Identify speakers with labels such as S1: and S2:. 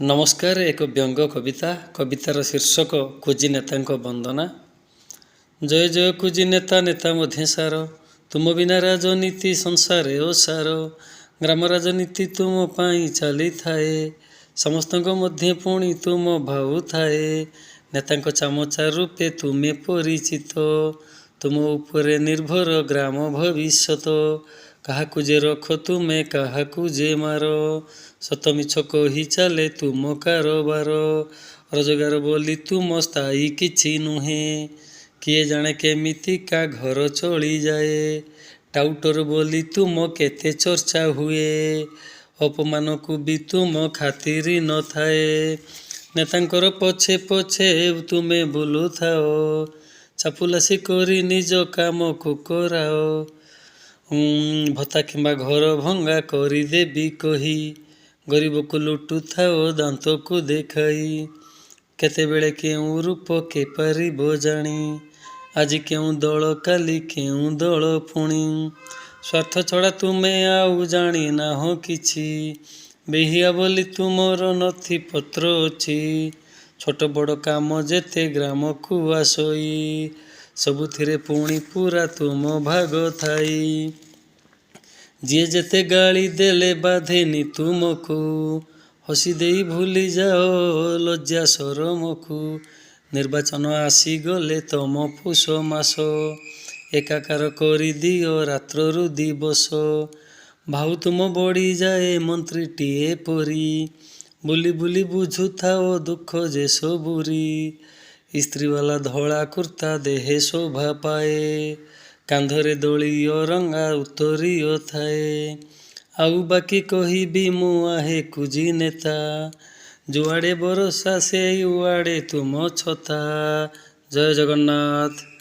S1: ନମସ୍କାର। ଏକ ବ୍ୟଙ୍ଗ କବିତା। କବିତାର ଶୀର୍ଷକ କୁଜି ନେତାଙ୍କ ବନ୍ଦନା। ଜୟ ଜୟ କୁଜି ନେତା, ନେତା ମଧ୍ୟ ସାର। ତୁମ ବିନା ରାଜନୀତି ସଂସାରେ ଅସାର। ଗ୍ରାମ ରାଜନୀତି ତୁମ ପାଇଁ ଚାଲିଥାଏ, ସମସ୍ତଙ୍କ ମଧ୍ୟେ ପୁଣି ତୁମ ଭାଉ ଥାଏ। ନେତାଙ୍କ ଚାମଚା ରୂପେ ତୁମେ ପରିଚିତ, ତୁମ ଉପରେ ନିର୍ଭର ଗ୍ରାମ ଭବିଷ୍ୟତ। କାହାକୁ ଯେ ରଖ ତୁମେ, କାହାକୁ ଯେ ମାର, ସତ ମିଛ କହି ଚାଲେ ତୁମ କାରବାର। ରୋଜଗାର ବୋଲି ତୁମ ସ୍ଥାୟୀ କିଛି ନୁହେଁ, କିଏ ଜାଣେ କେମିତି କା ଘର ଚଳିଯାଏ। ଟାଉଟର ବୋଲି ତୁମ କେତେ ଚର୍ଚ୍ଚା ହୁଏ, ଅପମାନକୁ ବି ତୁମ ଖାତିରି ନଥାଏ। ନେତାଙ୍କର ପଛେ ପଛେ ତୁମେ ବୁଲୁଥାଅ, ଚାପୁଲାସି କରି ନିଜ କାମକୁ କରାଅ। ଭତ୍ତା କିମ୍ବା ଘର ଭଙ୍ଗା କରିଦେବି କହି, ଗରିବକୁ ଲୁଟୁଥାଅ ଦାନ୍ତକୁ ଦେଖାଇ। କେତେବେଳେ କେଉଁ ରୂପ କେ ପାରିବ ଜାଣି, ଆଜି କେଉଁ ଦଳ, କାଲି କେଉଁ ଦଳ ପୁଣି। ସ୍ୱାର୍ଥ ଛଡ଼ା ତୁମେ ଆଉ ଜାଣିନାହଁ କିଛି, ବେହିଆ ବୋଲି ତୁମର ନଥିପତ୍ର ଅଛି। ଛୋଟ ବଡ଼ କାମ ଯେତେ ଗ୍ରାମକୁ ଆସଇ, ସବୁଥିରେ ପୁଣି ପୁରା ତୁମ ଭାଗ ଥାଇ। ଯିଏ ଯେତେ ଗାଳି ଦେଲେ ବାଧେନି ତୁମକୁ, ହସି ଦେଇ ଭୁଲିଯାଅ ଲଜ୍ଜା ସରମକୁ। ନିର୍ବାଚନ ଆସିଗଲେ ତମ ପୁଷ ମାସ, ଏକାକାର କରିଦିଅ ରାତ୍ରରୁ ଦିବସ। ଭାଉ ତୁମ ବଢ଼ିଯାଏ ମନ୍ତ୍ରୀଟିଏ ପରି, ବୁଲି ବୁଲି ବୁଝୁଥାଅ ଦୁଃଖ ଯେ ସବୁରି। ଇସ୍ତ୍ରୀବାଲା ଧଳା କୁର୍ତ୍ତା ଦେହେ ଶୋଭା ପାଏ, କାନ୍ଧରେ ଦଳୀୟ ରଙ୍ଗା ଉତ୍ତରୀୟ ଥାଏ। ଆଉ ବାକି କହିବି ମୁଁ ଆହେ କୁଜି ନେତା, ଯୁଆଡ଼େ ବରସା ସେଇ ଉଆଡ଼େ ତୁମ ଛତା। ଜୟ ଜଗନ୍ନାଥ।